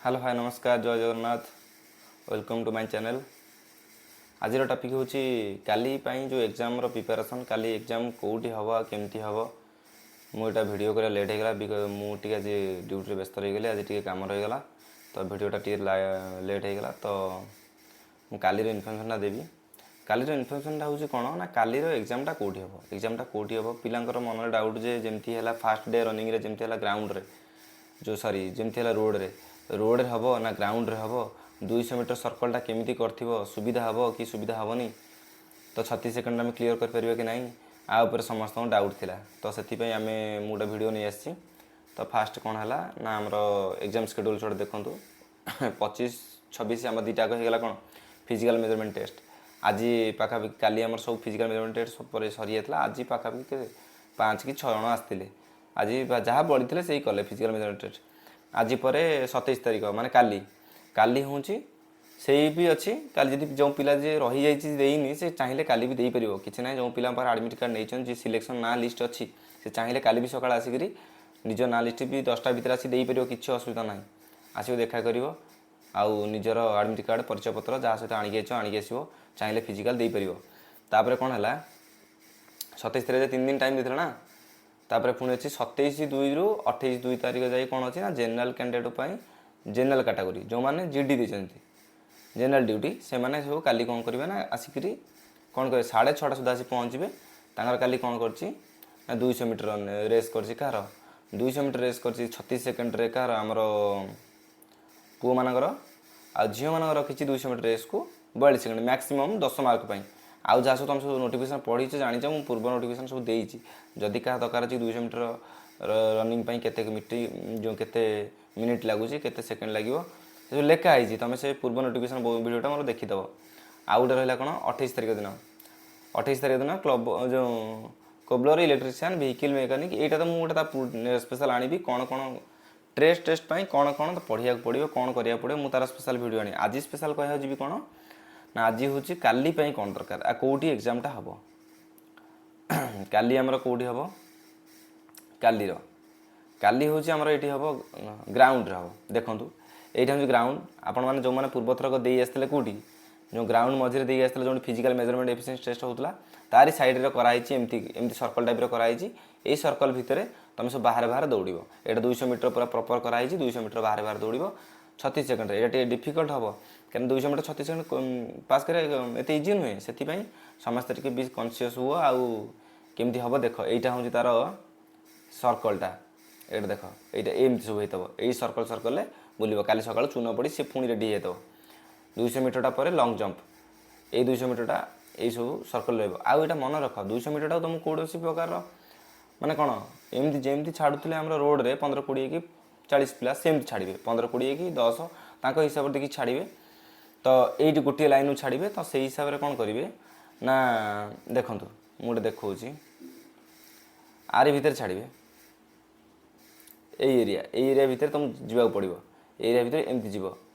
Hello, hi, ନମସ୍କାର, ଜୟ Jagannath. Welcome to my channel. ଆଜିର ଟପିକ୍ ହେଉଛି କାଲି ପାଇଁ ଯେଉଁ ଏକ୍ଜାମ୍ର ପ୍ରିପାରେସନ୍। କାଲି ଏକ୍ଜାମ୍ କେଉଁଠି ହେବ ଆଉ କେମିତି ହେବ। ମୁଁ ଏଇଟା ଭିଡ଼ିଓ କରିବା ଲେଟ୍ ହେଇଗଲା, because ମୁଁ ଟିକେ ଆଜି ଡ୍ୟୁଟିରେ ବ୍ୟସ୍ତ ରହିଗଲି। ଆଜି ଟିକେ କାମ ରହିଗଲା, ତ ଭିଡ଼ିଓଟା ଟିକେ ଲେଟ୍ ହେଇଗଲା। ତ ମୁଁ କାଲିର ଇନଫର୍ମେସନ୍ଟା ଦେବି। କାଲିର ଇନଫର୍ମେସନ୍ଟା ହେଉଛି କ'ଣ ନା, କାଲିର ଏକ୍ଜାମ୍ଟା କେଉଁଠି ହେବ, ଏକ୍ଜାମ୍ଟା କେଉଁଠି ହେବ। ପିଲାଙ୍କର ମନରେ ଡାଉଟ୍ ଯେ ଯେମିତି ହେଲା ଫାର୍ଷ୍ଟ ଡେ ରନିଂରେ, ଯେମିତି ହେଲା ଗ୍ରାଉଣ୍ଡରେ, ଯେଉଁ ସରି, ଯେମିତି ହେଲା ରୋଡ଼ରେ, ରୋଡ଼ରେ ହେବ ନା ଗ୍ରାଉଣ୍ଡରେ ହେବ? 200 ମିଟର ସର୍କଲଟା କେମିତି କରିଥିବ, ସୁବିଧା ହେବ କି ସୁବିଧା ହେବନି? ତ 36 ସେକେଣ୍ଡ ଆମେ କ୍ଲିୟର କରିପାରିବା କି ନାହିଁ, ଆ ଉପରେ ସମସ୍ତଙ୍କ ଡାଉଟ୍ ଥିଲା। ତ ସେଥିପାଇଁ ମୁଁ ଗୋଟେ ଭିଡ଼ିଓ ନେଇ ଆସିଛି। ତ ଫାଷ୍ଟ କ'ଣ ହେଲା ନା, ଆମର ଏକ୍ଜାମ୍ ସ୍କେଡ୍ୟୁଲ୍ ଛୋଟ ଦେଖନ୍ତୁ। 25, 26 ଆମର ଦୁଇଟା ଆଗ ହେଇଗଲା କ'ଣ ଫିଜିକାଲ୍ ମେଜରମେଣ୍ଟ ଟେଷ୍ଟ। ଆଜି ପାଖାପାଖି, କାଲି ଆମର ସବୁ ଫିଜିକାଲ୍ ମେଜରମେଣ୍ଟ ଟେଷ୍ଟ ସବୁ ପରେ ସରିଯାଇଥିଲା। ଆଜି ପାଖାପାଖି କେତେ, ପାଞ୍ଚ କି ଛଅ ଜଣ ଆସିଥିଲେ ଆଜି ବା ଯାହା ବଳିଥିଲେ ସେଇ କଲେ ଫିଜିକାଲ୍ ମେଜରମେଣ୍ଟ ଟେଷ୍ଟ ଆଜି। ପରେ 27 ତାରିଖ ମାନେ କାଲି, କାଲି ହେଉଛି ସେଇ ବି ଅଛି। କାଲି ଯଦି ଯେଉଁ ପିଲା ଯିଏ ରହିଯାଇଛି, ଦେଇନି, ସେ ଚାହିଁଲେ କାଲି ବି ଦେଇପାରିବ, କିଛି ନାହିଁ। ଯେଉଁ ପିଲାଙ୍କ ପାଖରେ ଆଡ଼ମିଟ୍ କାର୍ଡ଼ ନେଇଛନ୍ତି, ଯିଏ ସିଲେକ୍ସନ୍ ନାଁ ଲିଷ୍ଟ ଅଛି, ସେ ଚାହିଁଲେ କାଲି ବି ସକାଳେ ଆସିକରି ନିଜ ନାଁ ଲିଷ୍ଟ ବି 10ଟା ଭିତରେ ଆସି ଦେଇପାରିବ। କିଛି ଅସୁବିଧା ନାହିଁ। ଆସିବ, ଦେଖା କରିବ ଆଉ ନିଜର ଆଡ଼ମିଟ୍ କାର୍ଡ଼, ପରିଚୟ ପତ୍ର ଯାହା ସହିତ ଆଣିକି ଆସିବ, ଆଣିକି ଆସିବ। ଚାହିଁଲେ ଫିଜିକାଲ୍ ଦେଇପାରିବ। ତାପରେ କ'ଣ ହେଲା? 27 ତାରିଖ 3 ଦିନ ଟାଇମ୍ ଦେଇଥିଲା ନା। ତାପରେ ପୁଣି ଅଛି 27/2ରୁ 28/2 ତାରିଖ ଯାଇ କ'ଣ ଅଛି ନା, ଜେନେରାଲ କ୍ୟାଣ୍ଡିଡେଟ୍ ପାଇଁ, ଜେନେରାଲ କାଟାଗୋରୀ ଯେଉଁମାନେ ଜିଡି ଦେଇଛନ୍ତି, ଜେନେରାଲ ଡ୍ୟୁଟି, ସେମାନେ ସବୁ କାଲି କ'ଣ କରିବେ ନା, ଆସିକରି କ'ଣ କରିବେ, 6:30 ସୁଦ୍ଧା ଆସି ପହଞ୍ଚିବେ। ତାଙ୍କର କାଲି କ'ଣ କରିଛି ନା, 200 ମିଟର ରେସ୍ କରିଛି। କାହାର? 200 ମିଟର ରେସ୍ କରିଛି 36 ସେକେଣ୍ଡରେ। କାହାର? ଆମର ପୁଅମାନଙ୍କର। ଆଉ ଝିଅମାନଙ୍କର ରଖିଛି 200 ମିଟର ରେସ୍କୁ 42 ସେକେଣ୍ଡ, ମ୍ୟାକ୍ସିମମ୍ 10 ମାର୍କ ପାଇଁ। ଆଉ ଯାହା ସବୁ ତୁମେ ସବୁ ନୋଟିଫିକେସନ୍ ପଢ଼ିଛ, ଜାଣିଛ, ମୁଁ ପୂର୍ବ ନୋଟିଫିକେସନ୍ ସବୁ ଦେଇଛି। ଯଦି କାହା ଦରକାର ଅଛି, 200 ମିଟର ରନିଂ ପାଇଁ କେତେ ମିଟି ଯେଉଁ କେତେ ମିନିଟ୍ ଲାଗୁଛି, କେତେ ସେକେଣ୍ଡ ଲାଗିବ, ସେ ସବୁ ଲେଖା ହେଇଛି। ତୁମେ ସେ ପୂର୍ବ ନୋଟିଫିକେସନ୍ ଭିଡ଼ିଓଟା ମୋର ଦେଖିଦେବ। ଆଉ ଗୋଟେ ରହିଲା କ'ଣ, 28 ତାରିଖ ଦିନ, 28 ତାରିଖ ଦିନ କ୍ଲବ ଯେଉଁ କୋବଲର, ଇଲେକ୍ଟ୍ରିସିଆନ୍, ଭେହିକିଲ୍ ମେକାନିକ୍। ଏଇଟା ତ ମୁଁ ଗୋଟେ ତା ସ୍ପେଶାଲ୍ ଆଣିବି। କ'ଣ କ'ଣ ଟ୍ରେଡ୍ ଟେଷ୍ଟ ପାଇଁ କ'ଣ କ'ଣ ତ ପଢ଼ିବାକୁ ପଡ଼ିବ, କ'ଣ କରିବାକୁ ପଡ଼ିବ, ମୁଁ ତାର ସ୍ପେଶାଲ୍ ଭିଡ଼ିଓ ଆଣିବି। ଆଜି ସ୍ପେଶାଲ୍ କହିବାକୁ ଯିବି କ'ଣ ନା, ଆଜି ହେଉଛି କାଲି ପାଇଁ କ'ଣ ଦରକାର ଆଉ କେଉଁଠି ଏକ୍ଜାମ୍ଟା ହେବ। କାଲି ଆମର କେଉଁଠି ହେବ? କାଲି ହେଉଛି ଆମର ଏଇଠି ହେବ, ଗ୍ରାଉଣ୍ଡରେ ହେବ। ଦେଖନ୍ତୁ, ଏଇଟା ହେଉଛି ଗ୍ରାଉଣ୍ଡ। ଆପଣମାନେ ଯେଉଁମାନେ ପୂର୍ବଥରକ ଦେଇ ଆସିଥିଲେ, କେଉଁଠି ଯେଉଁ ଗ୍ରାଉଣ୍ଡ ମଝିରେ ଦେଇ ଆସିଥିଲେ, ଯେଉଁଠି ଫିଜିକାଲ୍ ମେଜରମେଣ୍ଟ ଏଫିସିଏନ୍ସି ଟେଷ୍ଟ ହେଉଥିଲା, ତାରି ସାଇଡ଼୍ରେ କରାହେଇଛି। ଏମିତି ଏମିତି ସର୍କଲ୍ ଟାଇପ୍ର କରାହେଇଛି। ଏଇ ସର୍କଲ୍ ଭିତରେ ତୁମେ ସବୁ ବାହାରେ ବାହାରେ ଦୌଡ଼ିବ। ଏଇଟା 200 ମିଟର ପୁରା ପ୍ରପର୍ କରାହେଇଛି। 200 ମିଟର ବାହାରେ ବାହାରେ ଦୌଡ଼ିବ 36 ସେକେଣ୍ଡରେ। ଏଇଟା ଟିକେ ଡିଫିକଲ୍ଟ ହେବ, କାରଣ 200 ମିଟର 36 ସେକେଣ୍ଡ ପାସ୍ କରିବା ଏତେ ଇଜି ନୁହେଁ। ସେଥିପାଇଁ ସମସ୍ତେ ଟିକେ ବି କନସିୟସ୍ ହୁଅ। ଆଉ କେମିତି ହେବ ଦେଖ, ଏଇଟା ହେଉଛି ତାର ସର୍କଲ୍ଟା। ଏଇଟା ଦେଖ, ଏଇଟା ଏମିତି ସବୁ ହେଇଥିବ। ଏଇ ସର୍କଲ୍ ସର୍କଲ୍ରେ ବୁଲିବ। କାଲି ସକାଳୁ ଚୂନ ପଡ଼ି ସେ ପୁଣି ରେଡ଼ି ହେଇଯାଇଥିବ। 200 ମିଟରଟା ପରେ ଲଙ୍ଗ୍ ଜମ୍ପ। ଏଇ 200 ମିଟରଟା ଏଇସବୁ ସର୍କଲ୍ ରହିବ। ଆଉ ଏଇଟା ମନେ ରଖ, 200 ମିଟରଟାକୁ ତୁମକୁ କୌଣସି ପ୍ରକାରର ମାନେ କ'ଣ, ଏମିତି ଯେମିତି ଛାଡ଼ୁଥିଲେ ଆମର ରୋଡ଼ରେ 15, 20 କି 40 ପିଲା, ସେମିତି ଛାଡ଼ିବେ। 15, 20 କି 10, ତାଙ୍କ ହିସାବରେ ଦେଖିକି ଛାଡ଼ିବେ। ତ ଏଇଠି ଗୋଟିଏ ଲାଇନ୍ରୁ ଛାଡ଼ିବେ। ତ ସେଇ ହିସାବରେ କ'ଣ କରିବେ ନା, ଦେଖନ୍ତୁ, ମୁଁ ଗୋଟେ ଦେଖାଉଛି। ଆରି ଭିତରେ ଛାଡ଼ିବେ। ଏଇ ଏରିଆ, ଏଇ ଏରିଆ ଭିତରେ ତୁମକୁ ଯିବାକୁ ପଡ଼ିବ। ଏଇ ଏରିଆ ଭିତରେ ଏମିତି ଯିବ।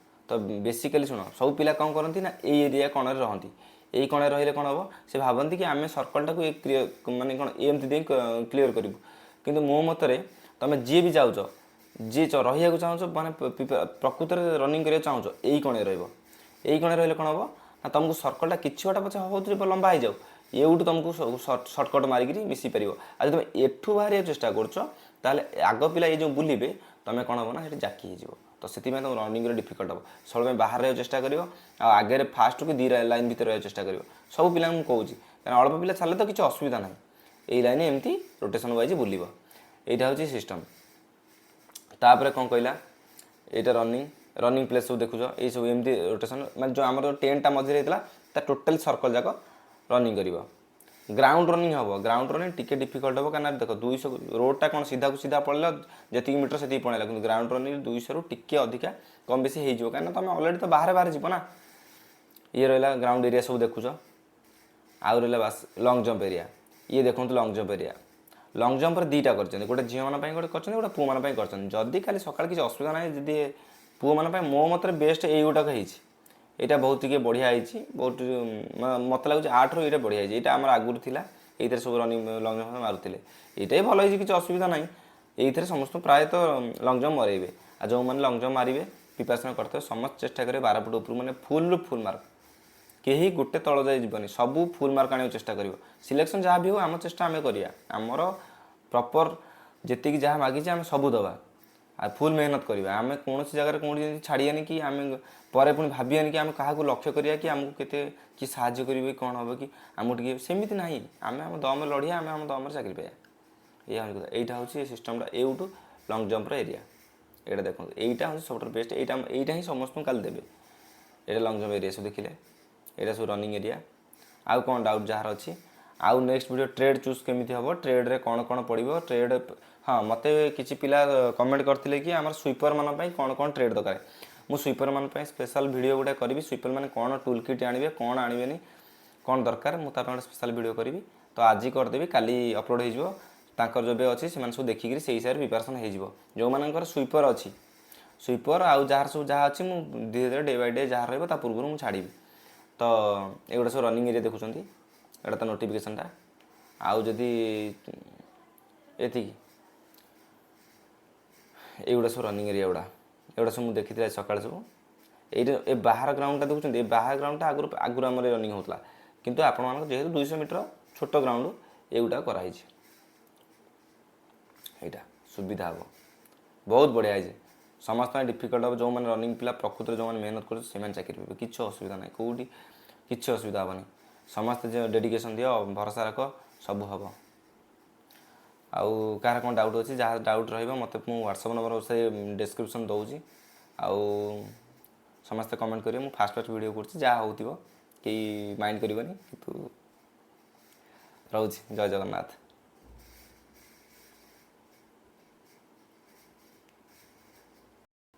ତ ବେସିକାଲି ଶୁଣ, ସବୁ ପିଲା କ'ଣ କରନ୍ତି ନା, ଏଇ ଏରିଆ କଣରେ ରହନ୍ତି। ଏଇ କଣରେ ରହିଲେ କ'ଣ ହେବ? ସେ ଭାବନ୍ତି କି ଆମେ ସର୍କଲଟାକୁ ମାନେ କ'ଣ, ଏମିତି ଦେଇ କ୍ଲିୟର କରିବୁ। କିନ୍ତୁ ମୋ ମତରେ ତୁମେ ଯିଏ ବି ଯାଉଛ, ଯିଏ ରହିବାକୁ ଚାହୁଁଛ, ମାନେ ପ୍ରକୃତରେ ରନିଂ କରିବାକୁ ଚାହୁଁଛ, ଏଇ କଣରେ ରହିବ। ଏଇ କଣରେ ରହିଲେ କ'ଣ ହେବ ନା, ତୁମକୁ ସର୍କଲଟା କିଛି ବାଟ ପଛେ ହେଉଥିବ, ଲମ୍ବା ହେଇଯାଉ, ଏଇଠୁ ତୁମକୁ ସର୍ଟକଟ୍ ମାରିକିରି ମିଶି ପାରିବ। ଆଉ ଯଦି ତୁମେ ଏଠୁ ବାହାରିବାକୁ ଚେଷ୍ଟା କରୁଛ, ତାହେଲେ ଆଗ ପିଲା ଏଇ ଯେଉଁ ବୁଲିବେ, ତୁମେ କ'ଣ ହେବ ନା, ସେଠି ଜାକି ହେଇଯିବ। ତ ସେଥିପାଇଁ ତୁମ ରନିଂରେ ଡିଫିକଲ୍ଟ ହେବ। ସବୁବେଳେ ପାଇଁ ବାହାରେ ରହିବାକୁ ଚେଷ୍ଟା କରିବ ଆଉ ଆଗରେ ଫାଷ୍ଟକୁ ଦୁଇ ଲାଇନ୍ ଭିତରେ ରହିବାକୁ ଚେଷ୍ଟା କରିବ। ସବୁ ପିଲାଙ୍କୁ ମୁଁ କହୁଛି, କାରଣ ଅଳ୍ପ ପିଲା ଛାଡ଼ିଲେ ତ କିଛି ଅସୁବିଧା ନାହିଁ। ଏଇ ଲାଇନ୍ ଏମିତି ରୋଟେସନ୍ ୱାଇଜ୍ ବୁଲିବ। ଏଇଟା ହେଉଛି ସିଷ୍ଟମ୍। ତାପରେ କ'ଣ କହିଲା? ଏଇଟା ରନିଂ ପ୍ଲେସ୍ ସବୁ ଦେଖୁଛ। ଏଇସବୁ ଏମିତି ରୋଟେସନ୍, ମାନେ ଯେଉଁ ଆମର ଟେଣ୍ଟଟା ମଝିରେ ହେଇଥିଲା, ତା ଟୋଟାଲ୍ ସର୍କଲ୍ ଯାକ ରନିଂ କରିବ। ଗ୍ରାଉଣ୍ଡ ରନିଂ ହେବ। ଗ୍ରାଉଣ୍ଡ ରନିଂ ଟିକେ ଡିଫିକଲ୍ଟ ହେବ, କାରଣ ଦେଖ, 200 ରୋଡ଼ଟା କ'ଣ ସିଧାକୁ ସିଧା ପଳେଇଲା, ଯେତିକି ମିଟର ସେତିକି ପଳେଇଲା। କିନ୍ତୁ ଗ୍ରାଉଣ୍ଡ ରନିଂ 200ରୁ ଟିକେ ଅଧିକା କମ୍ ବେଶୀ ହେଇଯିବ, କାହିଁକିନା ତୁମେ ଅଲରେଡ଼ି ତ ବାହାରେ ବାହାରେ ଯିବ ନା। ଇଏ ରହିଲା ଗ୍ରାଉଣ୍ଡ ଏରିଆ ସବୁ ଦେଖୁଛ। ଆଉ ରହିଲା ବାସ୍ ଲଙ୍ଗ୍ ଜମ୍ପ ଏରିଆ। ଇଏ ଦେଖନ୍ତୁ ଲଙ୍ଗ୍ ଜମ୍ପ ଏରିଆ। ଲଙ୍ଗ୍ ଜମ୍ପରେ ଦୁଇଟା କରିଛନ୍ତି। ଗୋଟେ ଝିଅମାନଙ୍କ ପାଇଁ ଗୋଟେ କରିଛନ୍ତି, ଗୋଟେ ପୁଅମାନଙ୍କ ପାଇଁ କରିଛନ୍ତି। ଯଦି କାଲି ସକାଳେ କିଛି ଅସୁବିଧା ନାହିଁ, ଯଦି ପୁଅମାନଙ୍କ ପାଇଁ ମୋ ମତରେ ବେଷ୍ଟ ଏଇ ଗୋଟାକ ହେଇଛି। ଏଇଟା ବହୁତ ଟିକେ ବଢ଼ିଆ ହେଇଛି। ବହୁତ ମୋତେ ଲାଗୁଛି ଆଠରୁ ଏଇଟା ବଢ଼ିଆ ହେଇଛି। ଏଇଟା ଆମର ଆଗରୁ ଥିଲା। ଏଇଥିରେ ସବୁ ରନିଂ ଲଙ୍ଗ୍ ଜମ୍ପ ମାରୁଥିଲେ। ଏଇଟା ବି ଭଲ ହେଇଛି, କିଛି ଅସୁବିଧା ନାହିଁ। ଏଇଥିରେ ସମସ୍ତଙ୍କୁ ପ୍ରାୟତଃ ଲଙ୍ଗ୍ ଜମ୍ପ ମରେଇବେ। ଆଉ ଯେଉଁମାନେ ଲଙ୍ଗ୍ ଜମ୍ପ ମାରିବେ ପ୍ରିପାରେସନ୍ କରିଥିବ, ସମସ୍ତେ ଚେଷ୍ଟା କରିବେ 12 ଫୁଟ ଉପରୁ, ମାନେ ଫୁଲ୍ରୁ ଫୁଲ୍ ମାର୍କ। କେହି ଗୋଟେ ତଳ ଯାଇ ଯିବନି, ସବୁ ଫୁଲ୍ ମାର୍କ ଆଣିବାକୁ ଚେଷ୍ଟା କରିବ। ସିଲେକ୍ସନ୍ ଯାହା ବି ହଉ, ଆମ ଚେଷ୍ଟା ଆମେ କରିବା। ଆମର ପ୍ରପର୍ ଯେତିକି ଯାହା ମାଗିଛି, ଆମେ ସବୁ ଦେବା ଆଉ ଫୁଲ୍ ମେହନତ କରିବା। ଆମେ କୌଣସି ଜାଗାରେ କୌଣସି ଜିନିଷ ଛାଡ଼ିବାନି କି ଆମେ ପରେ ପୁଣି ଭାବିବାନି କି ଆମେ କାହାକୁ ଲକ୍ଷ୍ୟ କରିବା କି ଆମକୁ କେତେ କି ସାହାଯ୍ୟ କରିବେ କି କ'ଣ ହେବ କି ଆମକୁ ଟିକେ, ସେମିତି ନାହିଁ। ଆମେ ଆମ ଦମରେ ଲଢ଼ିବା, ଆମେ ଆମ ଦମରେ ଚାକିରି ପାଇବା। ଏଇଆ ହେଉଛି କଥା। ଏଇଟା ହେଉଛି ଏ ସିଷ୍ଟମଟା। ଏଇଠୁ ଲଙ୍ଗ୍ ଜମ୍ପର ଏରିଆ ଏଇଟା ଦେଖନ୍ତୁ। ଏଇଟା ହେଉଛି ସବୁଠାରୁ ବେଷ୍ଟ। ଏଇଟା ଏଇଟା ହିଁ ସମସ୍ତଙ୍କୁ କାଲି ଦେବେ। ଏଇଟା ଲଙ୍ଗ୍ ଜମ୍ପ ଏରିଆ ସବୁ ଦେଖିଲେ, ଏଇଟା ସବୁ ରନିଂ ଏରିଆ। ଆଉ କ'ଣ ଡାଉଟ୍ ଯାହାର ଅଛି? ଆଉ ନେକ୍ସଟ ଭିଡ଼ିଓ ଟ୍ରେଡ୍ ଚୁଜ୍ କେମିତି ହେବ, ଟ୍ରେଡ୍ରେ କ'ଣ କ'ଣ ପଡ଼ିବ, ଟ୍ରେଡ୍। ହଁ, ମୋତେ କିଛି ପିଲା କମେଣ୍ଟ କରିଥିଲେ କି ଆମର ସୁଇପର ମାନଙ୍କ ପାଇଁ କ'ଣ କ'ଣ ଟ୍ରେଡ୍ ଦରକାର। ମୁଁ ସୁଇପର ମାନଙ୍କ ପାଇଁ ସ୍ପେଶାଲ ଭିଡ଼ିଓ ଗୋଟେ କରିବି। ସୁଇପର ମାନେ କ'ଣ ଟୁଲ୍ କିଟ୍ ଆଣିବେ, କ'ଣ ଆଣିବେନି, କ'ଣ ଦରକାର, ମୁଁ ତା ପାଇଁ ଗୋଟେ ସ୍ପେଶାଲ ଭିଡ଼ିଓ କରିବି। ତ ଆଜି କରିଦେବି, କାଲି ଅପଲୋଡ଼ ହେଇଯିବ। ତାଙ୍କର ଯେବେ ଅଛି, ସେମାନେ ସବୁ ଦେଖିକିରି ସେଇ ହିସାବରେ ପ୍ରିପାରେସନ୍ ହେଇଯିବ। ଯେଉଁମାନଙ୍କର ସୁଇପର ଅଛି, ସୁଇପର ଆଉ ଯାହାର ସବୁ ଯାହା ଅଛି, ମୁଁ ଧୀରେ ଧୀରେ ଡେ ବାଇ ଡେ ଯାହା ରହିବ, ତା ପୂର୍ବରୁ ମୁଁ ଛାଡ଼ିବି। ତ ଏଗୁଡ଼ା ସବୁ ରନିଂ ଏରିଆ ଦେଖୁଛନ୍ତି। ଏଇଟା ତ ନୋଟିଫିକେସନ୍ଟା। ଆଉ ଯଦି ଏତିକି, ଏଇଗୁଡ଼ା ସବୁ ରନିଂ ଏରିଆ ଗୁଡ଼ା, ଏଗୁଡ଼ା ସବୁ ମୁଁ ଦେଖିଥିଲି ଆଜି ସକାଳେ ସବୁ। ଏଇଟା ଏ ବାହାର ଗ୍ରାଉଣ୍ଡଟା ଦେଖୁଛନ୍ତି। ଏ ବାହାର ଗ୍ରାଉଣ୍ଡଟା ଆଗରୁ ଆଗରୁ ଆମର ରନିଂ ହେଉଥିଲା, କିନ୍ତୁ ଆପଣମାନଙ୍କ ଯେହେତୁ 200 ମିଟର ଛୋଟ ଗ୍ରାଉଣ୍ଡ, ଏଇଗୁଡ଼ା କରାହେଇଛି। ଏଇଟା ସୁବିଧା ହେବ, ବହୁତ ବଢ଼ିଆ ହେଇଛି। ସମସ୍ତଙ୍କ ପାଇଁ ଡିଫିକଲ୍ଟ ହେବ। ଯେଉଁମାନେ ରନିଂ ପିଲା, ପ୍ରକୃତରେ ଯେଉଁମାନେ ମେହନତ କରୁଛନ୍ତି, ସେମାନେ ଚାକିରି ପାଇବେ। କିଛି ଅସୁବିଧା ନାହିଁ, କେଉଁଠି କିଛି ଅସୁବିଧା ହେବନି। ସମସ୍ତେ ଯେ ଡେଡିକେସନ୍ ଦିଅ, ଭରସା ରଖ, ସବୁ ହେବ। ଆଉ କାହାର କ'ଣ ଡାଉଟ୍ ଅଛି? ଯାହା ଡାଉଟ୍ ରହିବ ମୋତେ, ମୁଁ ହ୍ୱାଟ୍ସଆପ୍ ନମ୍ବର ସେ ଡେସ୍କ୍ରିପସନ୍ ଦେଉଛି। ଆଉ ସମସ୍ତେ କମେଣ୍ଟ କରିବେ। ମୁଁ ଫାଷ୍ଟ ଫାଷ୍ଟ ଭିଡ଼ିଓ କରୁଛି, ଯାହା ହେଉଥିବ କେହି ମାଇଣ୍ଡ କରିବନି। କିନ୍ତୁ ରହୁଛି, ଜୟ ଜଗନ୍ନାଥ।